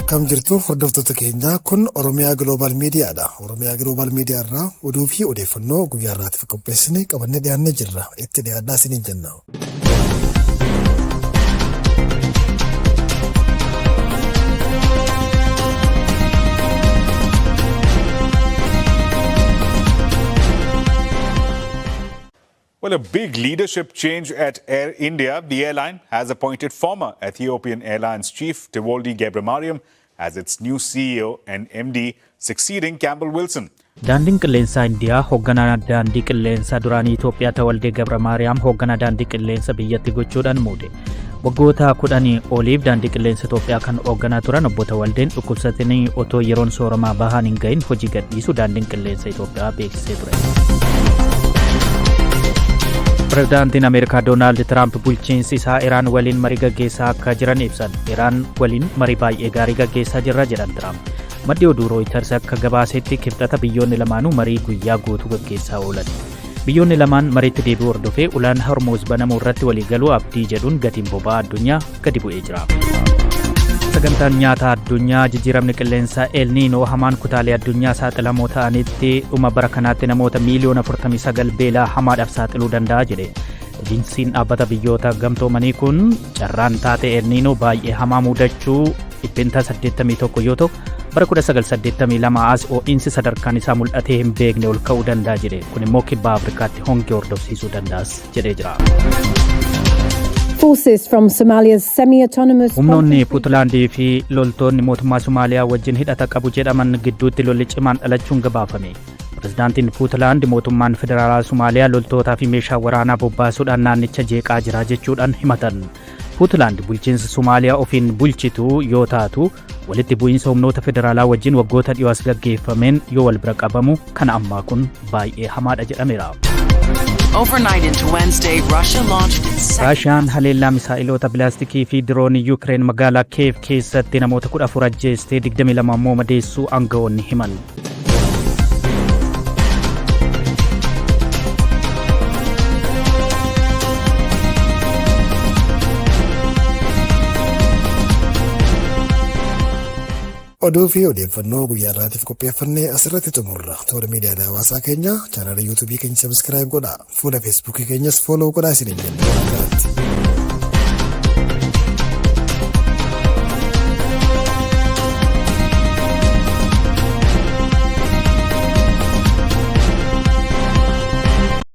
Akkam jirtu, hordoftoota keenya? Kun Oromiyaa Global Miidiyaadha. Oromiyaa Global Miidiyaa irraa oduu fi odeeffannoo guyyaa irraatiif qopheessine qabannee dhiyaannee jirra. Itti dhiyaadhaa isiniin jenna. Well, a big leadership change at Air India. The airline has appointed former Ethiopian Airlines chief Tewolde Gebremariam as its new CEO and MD, succeeding Campbell Wilson. Daandiin qilleensaa Indiyaa hoogganaa daandii qilleensaa duraanii Itoophiyaa Tawaldee Gabra Maariyaam hoogganaa daandii qilleensa biyyatti gochuudhaan muude. Waggoota 10 oliif daandii qilleensa Itoophiyaa kan hoogganaa turan obbo Tawaldeen dhukkubsatanii otoo yeroon sooramaa bahan hin gahin hojii gadhiisuu daandiin qilleensa Itoophiyaa beeksisee ture. Pirezidaantiin Ameerikaa Doonaald Tiraamp bulchiinsi isaa Iraan waliin marii gaggeessaa akka jiran ibsan. Iraan waliin marii baay'ee gaarii gaggeessaa jirra jedhan Tiraamp. Maddi oduu Rooyiters akka gabaasetti, Kibxata biyyoonni lamaanuu marii guyyaa guutuu gaggeessaa oolan. Biyyoonni lamaan mariitti deebi'uu hordofee ulaan Hormuuz banamuu irratti waliigaluu abdii jedhuun gatiin boba'aa addunyaa gadi bu'ee jira. Sagantaan nyaataa addunyaa jijjiiramni qilleensaa El Niinoo hamaan kutaalee addunyaa saaxilamoo ta'anitti dhuma bara kanaatti namoota miiliyoona 49 beelaa hamaadhaaf saaxiluu danda'a jedhe. Ejensiin dhaabbata biyyoota gamtoomanii kun carraan taatee El Niinoo baay'ee hamaa mudachuu 81% yoo ta'u, bara 1982 as ho'iinsi sadarkaan isaa mul'atee hin beekne ol ka'uu danda'a jedhe. Kun immoo kibba Afrikaatti hongee hordofsiisuu danda'as jedhee jira. Forces from Somalia's semi-autonomous Humnoonni Puutlaandii fi loltoonni mootummaa Somaaliyaa wajjin hidhata qabu jedhaman gidduutti lolli cimaan dhalachuun gabaafame. Pirezidaantiin Puutlaand mootummaan federaalaa Somaaliyaa loltootaa fi meeshaa waraanaa bobbaasuudhaan naannicha jeeqaa jira jechuudhaan himatan. Puutlaand bulchiinsa Somaaliyaa ofiin bulchitu yoo taatu, walitti bu'iinsa humnoota federaalaa wajjin waggoota dhiyoo as gaggeeffameen yoo wal bira qabamu kana ammaa kun baay'ee hamaadha jedhameera. Overnight into Wednesday, Russia launched its second Raashiyaan haleellaa misaa'iloota bilaastikii fi diroonii Yuukireen magaalaa Keev keessatti namoota 14 ajjeestee 22 immoo madeessuu aangawoonni himan. Oduu fi odeeffannoo guyyaa irraatiif qopheeffannee asirratti xumurra. Toora miidiyaalee hawaasaa keenya, chaanala YouTubeii keenya subscribe godhaa. Fuula Facebookii keenyas follow godhaa isiniin jenna.